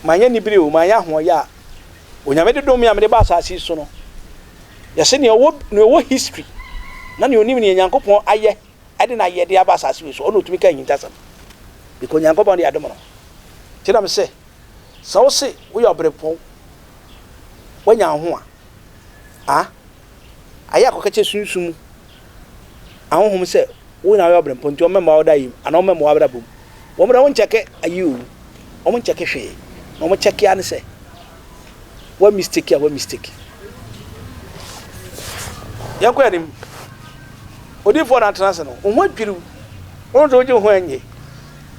Manyɛ anibere o, manyɛ ahoɔyɛ a, Onyame de dom me a mede ba asase yi so no, yɛse nea ɔwɔ nea ɔwɔ history na nea onim nea Nyankopɔn ayɛ de no ayɛ de aba asase wei so, ɔno na otumi ka ahintasɛm. Because Nyankopɔn de adom no. Nti na mese, sɛ wose woyɛ ɔberempɔn, woanya wo ho a, ah, ayɛ akɔka kyerɛ sunsum mu ahonhom sɛ wo na woyɛ ɔberempɔn nti wɔmmɛmma wo da yi anaa wɔmmɛmma w'abrabɔ mu. Wɔn deɛ wɔnkyɛke ayi o, wɔnkyɛke hwee. Na wɔkyɛke ara ne sɛ wa mistake a wa mistake. Yɛnkɔ anim. Odiyifoɔ na atena ase no, wo ho adwiriw. Wo nso wogye wo ho annye.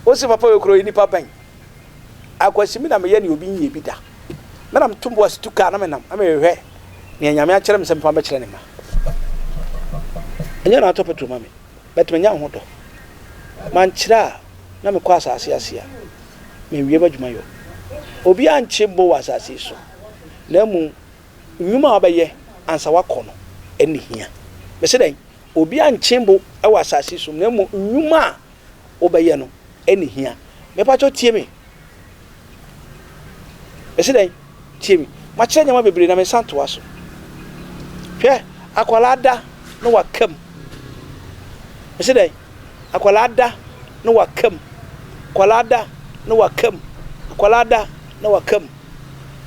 Wose papa wei kura ɔyɛ nipa bɛn? Akwasi me na meyɛ nea obi nyɛɛ bi da. Me na meto bo ase tu kaa na menam na mehwehwɛ nea Nyame akyerɛ me sɛ memfa mmɛkyerɛ ne mma. Ɛnyɛ na atɔ petrol ma me, but manya ho dɔ. Mankyerɛ a na mekɔ asase ase a, menwie m'adwuma yɔ. Obiara nkye bo wɔ asase yi so, na mmom nnwuma a wobɛyɛ ansa woakɔ no, ɛno na ehia. Mese dɛn? Obiara nkye bo wɔ asase yi so, na mmom nnwuma a wobɛyɛ no ɛna ehia. Mepakyɛw tie me. Mese dɛn? Tie me. Makyerɛ nneɛma bebree na mesan toa so. Hwɛ, akwadaa da na waka mu. Mese dɛn? Akwadaa da na waka mu. Akwadaa da na waka mu. Akwadaa da na waka mu.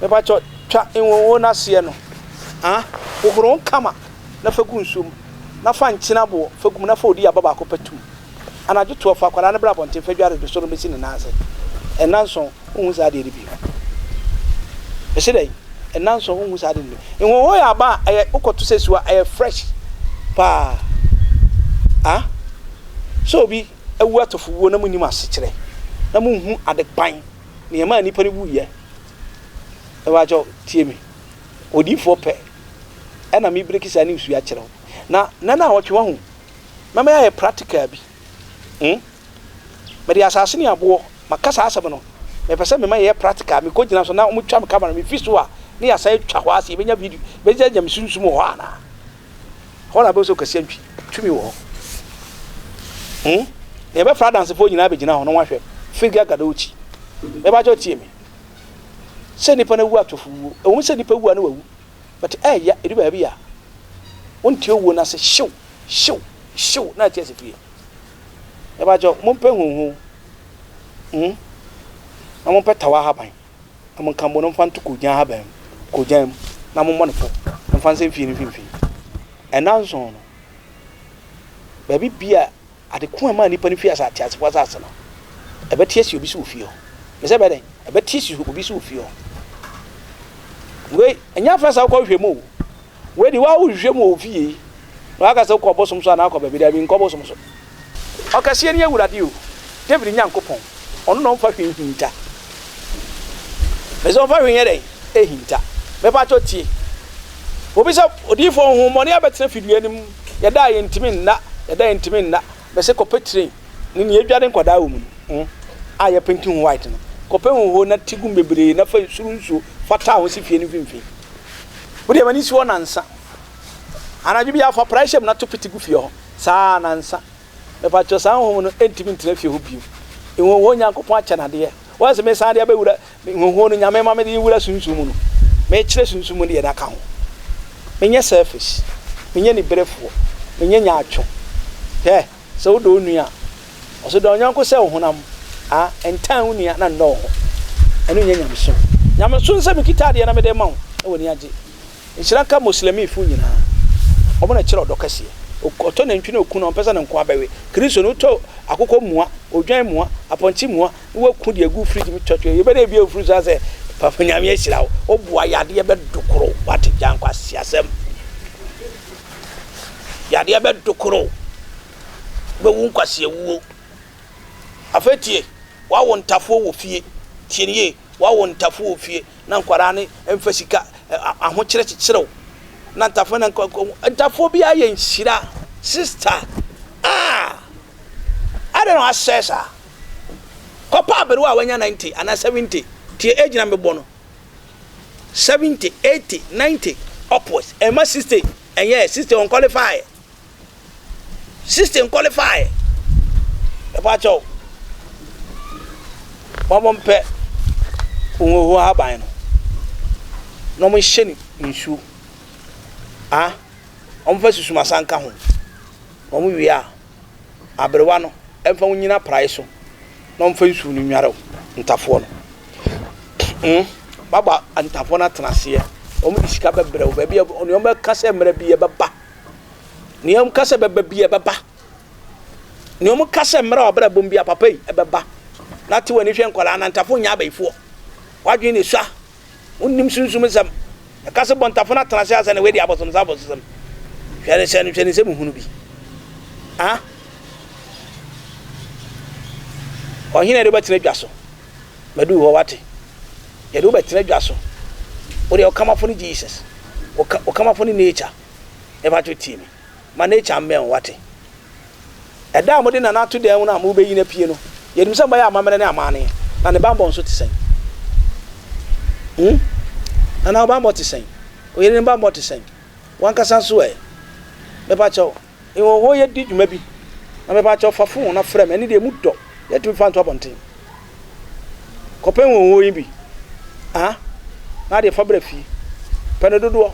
Mepakyɛw twa nwonwo no aseɛ no. Ah, hohoro ho kama na fa gu nsuo mu. Na fa nkyene aboɔ fa gu mu na fa odi aba baako pɛ to mu. Anadwo toɔ, fa akwadaa no bra abɔnten fa dware de so no bɛsi ne nan ase. Nnanson, wonhu saa adeɛ no bio. Mese dɛn? Nnanson, wonhu saa adeɛ no bio. Nhoho yɛ aba a ɛyɛ, wokɔto sɛ siwa, ɛyɛ fresh paa. Ah? Sɛ obi awu atɔfo wuo na monnim asekyerɛ, na monhu ade kwan, nea ɛmaa nipa no wuiɛ. Mepakyɛw, tie me. Odiyifoɔ pɛ ɛna mebreki saa news yi akyerɛ wo. Na nna no a wɔtwe wahu Mɛma yɛayɛ practical bi. Hmm? Mede asase ne aboɔ, maka saa asɛm no, mepɛ sɛ mema yɛyɛ practical, mekɔgyina so na wɔtwa me camera, mefi so a, ne yɛasan atwa hɔ ase, yɛbɛnya video, bɛgya nya me sunsum wɔ hɔ anaa? Hɔ na bɛhu sɛ Kwasi Antwi, tumi wɔ hɔ. Hmm? Na yɛbɛfrɛ adansefoɔ nyinaa bɛgyina hɔ na wɔahwɛ figure gadokyi. Mɛba kyɛ tie me. Sɛ nipa no awu atɔfo wuo, ɛwom sɛ nipa wu a na wawu, But ɛɛya, ɛdu baabi a, wonte owuo no ase hyew, hyew, hyew na ate ase fie. Mepakyɛw, mompɛ huhu, mm, na mompɛ tawa ahaban, na monka mbo no mfa nto koogyan ahaban mu, koogyan mu, na mommɔ no pɔ, na mfa nsɛn fie no mfimfini. Ɛnanson no, baabi bia Ade ko a ɛmaa nnipa no fii ase ateasefo asase no, ɛbɛte asi obi so wɔ fie hɔ. Mesɛ ɛbɛyɛ dɛn? Ɛbɛte asi obi so wɔ fie hɔ. Wei, ɛnyɛ afei sɛ wokɔ hwehwɛ mu o. Wei de, waa wohwehwɛ mu wɔ fie. Na waka sɛ wokɔ bosom so anaa wokɔ baabi, daabi, nkɔ bosom so. Ɔkɛseɛ ne Awurade o, David Nyankopɔn, ɔno na ɔmfa hwee nhinta. Mesɛ ɔmfa hwee nyɛ dɛn? Ɛhinta. Mepakyɛw tie. Obi sɛ odiyifoɔ honhommɔne abɛtena fidua no mu. Yɛda a yɛntumi nna, yɛda a yɛntumi nna. Mese kɔpɛ train ne nea edware nkwadaa wɔ mu no mm, a yɛpenti ho white no. Kɔpɛ hoho na ti gu mu bebree na fa soro nsuo fa taa ho si fie no mfimfini. Wo deɛ ma no nsi hɔ nansa. Anadwo biara fa praeɛ hyɛ mu na to pete gu fie hɔ. Saa ara nansa. Mepakyɛw saa honhom no ntumi ntena fie hɔ bio. Nhoho Nyankopɔn akyɛ no adeɛ. Wɔn sɛ mesan de abɛwura nhoho no Nyame ma mede wura sunsum mu no. Mekyerɛ sunsum mu deɛ no aka ho. Menyɛ selfish. Menyɛ niberefoɔ. Menyɛ nyaatwom. Hwɛ, sɛ wodɔ wo nua a, ɔso dɔ wo yɔnko sɛ wo honam. A, ntan wo nua na nnɔ wo ho. Ɛno nyɛ nyamesom. Nyamesom sɛ mekita adeɛ na mede ma wo na w'ani agye. Nhyira nka Muslimifo nyinaa. Wɔn na ɛkyerɛ ɔdɔ kɛseɛ. Ɔtɔ nantwi na ɔku no a, ɔmpɛ sɛ ne nkoa bɛwe. Kristoni, wotɔ akokɔ mua, odwan mua, apɔnkye mua, na woaku de agu fridge mu twatwa. Yɛbɛdɛ ebia wo fridge so asɛ, Papa Nyame ahyira wo. Woboa yadeɛ bɛdokoro wo. Wate gya nkwaseasɛm. Yadeɛ bɛdokoro wo. Wobɛwu nkwaseawuo. Afei tie, woawo ntafoɔ wɔ fie. Tie no yie, woawo ntafoɔ wɔ fie. na nkwadaa no mfa sika ahokyerɛ kyekyere wo na ntafoɔ na ntafoɔ bi ayɛ nhyira sister ah adɛn na wasɛe saa kɔpa aberewa a wanya 90 anaa 70 tie age na mebɔ no 70 80 90 upwards ɛma 60 ɛnyɛ 60 on qualify Sister nqualify. Ɛpa kyɛw. Wɔn mpɛ. Nhoho ahaban no na wɔnhyɛ no nsuo. Ah, wɔmfa susumasa nka ho. Na wɔwie a, aberewa no mfa wo nnyina praeɛ so na ɔmfa nsuo no nnware wo ntafoɔ no. Mm, wabɔ ntafoɔ no atena aseɛ. Wɔn de sika bɛbrɛ wo baabi a nea wɔbɛka sɛ mmerɛ bi ɛbɛba. Nea wɔka sɛ bɛba bi ɛbɛba. Nea wɔka sɛ mmerɛ a wɔbrɛ bom bi a papa yi ɛbɛba. Na te w'ani hwɛ nkwadaa na ntafo nyɛ abayifoɔ. W'adwene na esua. Wonnim sunsum nsɛm. Ɛka sɛ bɔ ntafo no atena ase ansa na wadi abosomsɛm abosonsɛm. Hwɛ ne sɛ hwɛ ne nsɛm hunu bi. Ah? Ɔhene yɛde wobɛtena dwa so. Madu hɔ wate. Yɛde wobɛtena dwa so. Wo deɛ ɔkamafo ne Jesus. Ɔkamafo ne nature. Ɛfa to tie me. Ma nature mmɛn wo, wate? Ɛda a mode Nana ato dan mu no a morebeyi no apue no, yɛnim sɛ mobɛyɛ amammerɛ ne amanne. Na ne bammɔ nso te sɛn? Hmm? Nana, wo bammɔ te sɛn? Wo yere no bammɔ te sɛn? W'ankasa nso ɛ? Mepa kyɛw, nhoho yɛ di dwuma bi, na mepa kyɛw fa fon na frɛ me, ɛno deɛ emu dɔ, yɛntumi fa nto abɔnten. Kɔpɛ nhoho yi bi, ah, na adeɛ fa bra fie. Pɛ no dodoɔ.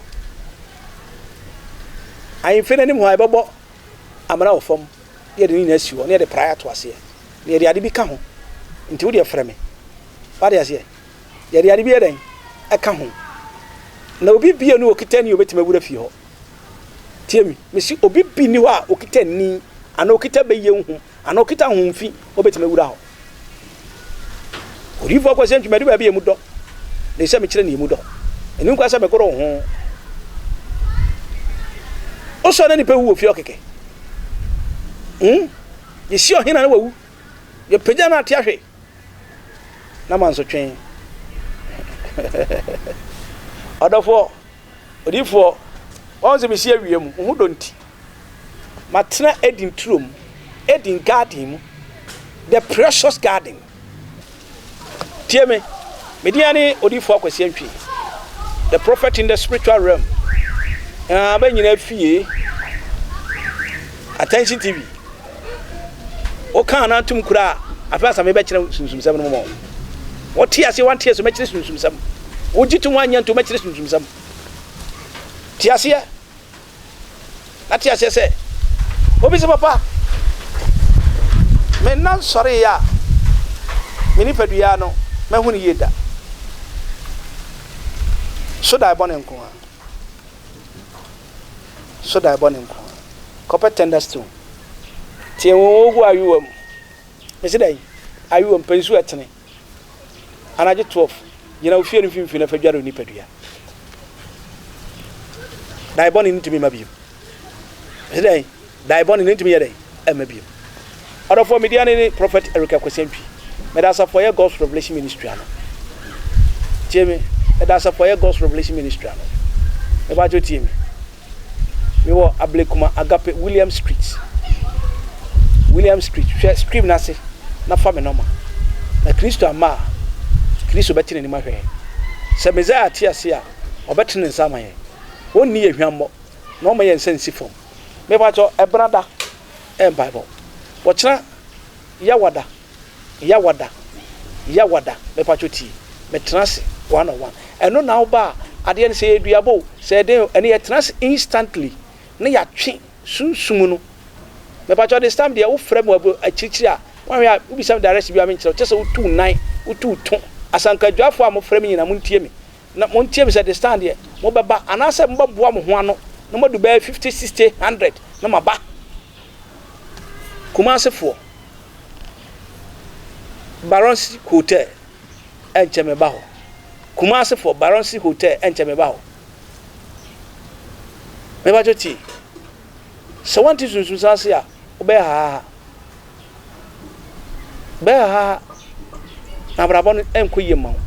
Ahemfie no anim hɔ a, yɛbɛbɔ amena wɔ fam, na yɛde ne nyinaa asi hɔ, na yɛde praeɛ ato aseɛ, na yɛde ade bi ka ho. Nti wo deɛ frɛ me. Wate aseɛ? Yɛde ade bi yɛ dɛn? Ɛka ho. Na obi bie no okita ni obetumi awura fie hɔ. Tie mi, mesi obi bi ni hɔ a okita ni, anaa okita bɛyɛ nhu, anaa okita honhom fi, obetumi awura hɔ. Odiyifoɔ Akwasi Antwi, madu baabi a emu dɔ, na ɛsɛ mekyerɛ nea emu dɔ. Ɛno nkwa sɛ megoro wo ho. Wosɔ na nipa wu wɔ fie ɔkɛkɛ. Hmm? Yɛsi ɔhene na wawu. Yɛpagya no ate ahwe. Na ma nso twe. Ɔdɔfoɔ, odiyifoɔ, wɔn sɛ mesi awia mu, wo ho dɔ nti. Matena Eden turo mu, Eden garden mu, the precious garden. Tie me, me din ne Odiyifoɔ Akwasi Antwi, the prophet in the spiritual realm. Aba nyinaa fie, Attention TV. Woka anaa tom kura a, afei asa mebɛkyerɛ sunsumsɛm no mɔ. Wɔte aseɛ wante aseɛ mɛkyerɛ sunsumsɛm. Wogye tom anyɛ ntom mɛkyerɛ sunsumsɛm. Te aseɛ. Na te aseɛ sɛ, obi se, Papa, me nna nsɔreeɛ a me nipadua no mahu no yie da. So dae bɔne nko ara. So dae bɔne nko ara. Kɔpɛ tender stone. Teɛ wɔn gu ayowa mu. Mese dɛn? Ayowa mu, pɛ nsuo a ɛtene. Anadwo 12, gyina wo fie no mfimfini na fa dware wo nipadua. Dae bɔne no ntumi mma bio. Ɛsɛ dɛn? Dae bɔne no ntumi yɛ dɛn? Ɛmma bio. Ɔdɔfoɔ, me din ne Prophet Eric Akwasi Antwi. Meda asafo a ɛyɛ God's Revelation Ministry ano. Tie me. Meda asafo a ɛyɛ God's Revelation Ministry ano. Mepa kyɛw tie me. Mewɔ Ablekuma Agape William Street. William Street. Hwɛ screen no ase na fa me nɔma. Na Kristo amma a, Kristo bɛte n'anim ahwɛ yɛn. Sɛ Mesaia te ase a, ɔbɛtene ne nsa ama yɛn. Ɔnni yɛn hwammɔ, na ɔmma yɛn nsa nsi fam. Mepa kyɛw, ɛbena da ɛyɛ mpaebɔ. Ɔkyena Yawada. Yawada, Yawada, mepatwo tie, metena ase one on one. Ɛno na woba a, adeɛ no sɛ ɛyɛ duabɔ o, sɛ ɛyɛ dɛn o, ɛno yɛtena ase instantly na yɛatwe sunsum no. Mepatwo this time deɛ wofrɛ me wɔ akyirikyiri a, woanhwɛ a wobisa me direction bi a menkyerɛ wo, kyerɛ sɛ wotu wo nan, wotu wo to. Asankadwafoɔ a mofrɛ me nyinaa montie me, na montie me sɛ this time deɛ mobɛba anaasɛ mobɛboa mo ho ano na moadu bɛyɛ 50, 60, 100 na maba. Kumasefoɔ. Baronsi Hotel ɛnkyɛ meba hɔ. Kumasi foɔ Baronsi Hotel ɛnkyɛ meba hɔ. Mepakyɛw tie. Sɛ wante sunsun ase a, wobɛyɛ hahaha. Bɛyɛ hahaha. Na abrabɔ no ɛnkɔ yie mma wo.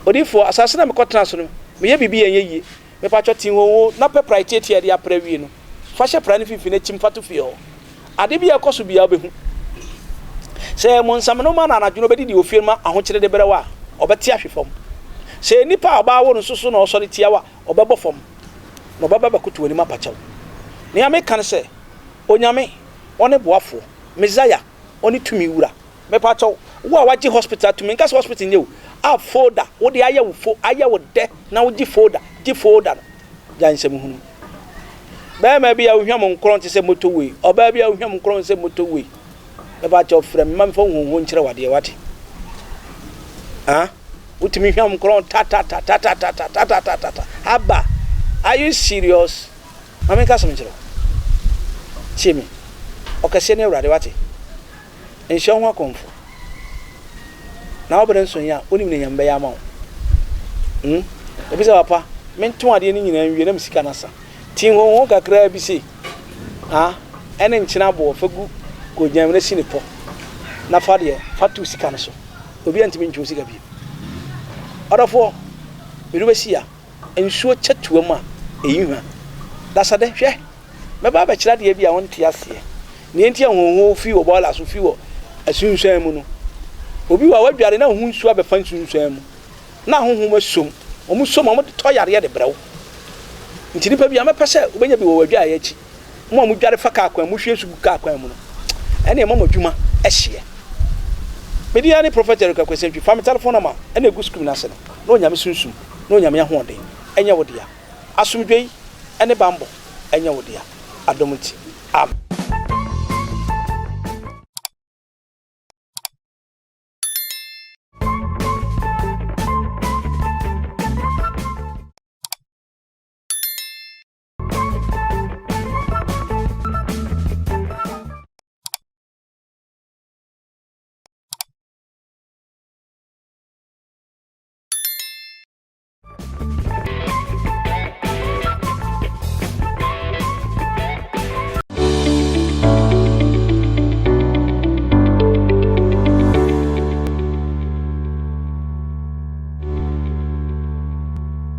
Odiyifoɔ, asase na mekɔtena so no, meyɛ biribi a ɛnyɛ yie. Mepakyɛ te nhoho na pɛ prae tiatia a yɛde apra awie no fa hyɛ prae no mfimfini na kyim fa to fie hɔ. Ade bi a ɛkɔ so biara wobɛhu. Sɛ ɛyɛ monsamnoma na anadwo no ɔbɛdidi wɔ fie no ma ahokyere de brɛ wo a, ɔbɛte ahwe fam. Sɛ ɛyɛ nipa a ɔbaa wo no nso so na ɔsɔre tia wo a, ɔbɛbɔ fam na ɔbɛba abɛkoto w'anim apakyɛ wo. Nea meka ne sɛ, Onyame, ɔne boafoɔ, Mesaia, ɔne tumi wura. Mepakyɛw, Wo a wagye hospital atum, menka sɛ hospital nyɛ o, a folder wode ayɛ wo fo, ayɛ wo dɛ na wogye folder, gye folder no. Gyae nsɛm hunu. Bɛrima bi a wohwam nkorɔn te sɛ motorway, ɔbaa bi a wohwam nkorɔn sɛ motorway. Mɛpa kyɛw frɛ me ma memfa wo huohuo nkyerɛ wo adeɛ, wate? Ah, wotumi hwam nkorɔn ta ta ta ta ta ta ta ta ta ta ta ta. Haba, are you serious? Ma menka asɛm nkyerɛ wo. Tie me. Ɔkɛseɛ ne Awurade, wate? Nhyɛ wo ho akɔmfo. Na wo bere nso nye a, wonim nea Nyame bɛyɛ ama wo. Hmm? Ebi sɛ, Papa, mentɔn adeɛ no nyinaa nwie na me sika no asa. Ti nhonho kakraa bi sei, ah, ɛne nkyene aboɔ fa gu koogyan mu na si ne pɔ. Na fa deɛ, fa to sika no so. Obiara ntumi ntwe wo sika bio. Ɔdɔfoɔ, mede wo bɛsi ha. Nsuo kyɛ toa mu a, ɛyi hwa. Dasadɛ, hwɛ! Mɛba abɛkyerɛ adeɛ bi a wonte aseɛ. Nea enti a huohuo fi wɔ bɔɔla so fi wɔ asunsuan mu no. Obi wɔ a wadware na ho nsuo abɛfa nsunsuan mu, na ahonhom asom. Wɔn som a, wɔde tɔ yareɛ de brɛ wo. Nti nipa bi a mɛpɛ sɛ wobɛnya bi wɔ w'adwaeɛ akyi. Mo a modware fa kaa kwan mu, mohwie nsu gu kaa kwan mu no, ɛnneɛ mma mo adwuma hyeɛ. Me din ara ne Prophet Eric Akwasi Antwi. Fa me telephone number na ɛgu screen no ase no, na Onyame sunsum na Onyame ahoɔden nyɛ wo dea. Asomdwei ne banbɔ nyɛ wo dea. Adom nti, amen.